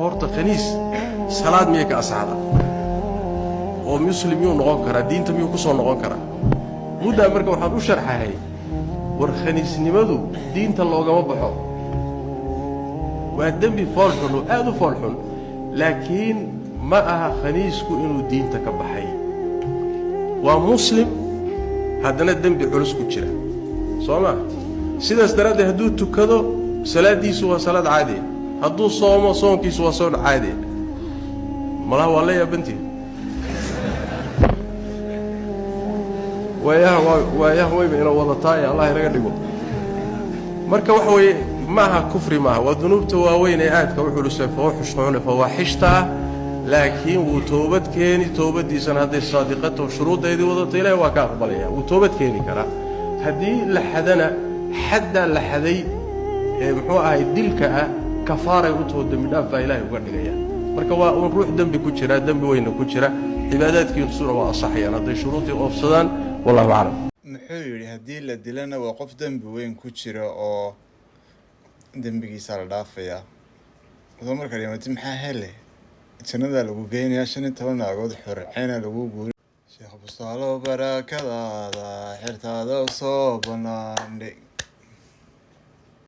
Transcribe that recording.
Horta khaniis salaad miyay ka asaxda oo muslim miyuu noqon karaa? Diinta miyuu ku soo noqon karaa? Muddaa marka waxaan u sharxahay, war khaniisnimadu diinta loogama baxo, waa dembi foolxun oo aad u foolxun, laakiin ma aha khaniisku inuu diinta ka baxay. Waa muslim haddana dembi culus ku jira, soo maa? Sidaas daraaddeed hadduu tukado, salaaddiisu waa salaad caadiya. Hadduu soomo, soonkiisu waa soon caadiya. Malaha waa la yaabantihi waayaha, waa waayaha wayba ina wadataaye, Allah inaga dhigo. Marka waxa weeye, maaha kufri, maaha, waa dunuubta waaweyn ee aadka u culusee fawxushxune fawaaxishta ah, laakiin wuu toobad keeni. Toobaddiisana hadday saadiqato, shuruuddeedii wadato, ilahi waa ka aqbalaya, wuu toobad keeni karaa. Haddii la xadana, xaddaa la xaday ee muxuu ahay dilka ah, kafaaray u taho, dembi dhaaf baa ilaahay uga dhigaya. Marka waa uun ruux dembi ku jira, dembi weynna ku jira, cibaadaadkiisuna waa asaxayaan hadday shuruudii oofsadaan. Wallahu aclam. Muxuu yidhi? Haddii la dilana waa qof dembi weyn ku jira oo dembigiisa la dhaafayaa. Adoo marka dhimatay maxaa hele? Jannadaa lagu geynayaa, 15 naagood xorceyna lagu guuri. Sheekh Bustaalo, barakadaada xirtaada soo banaandhig.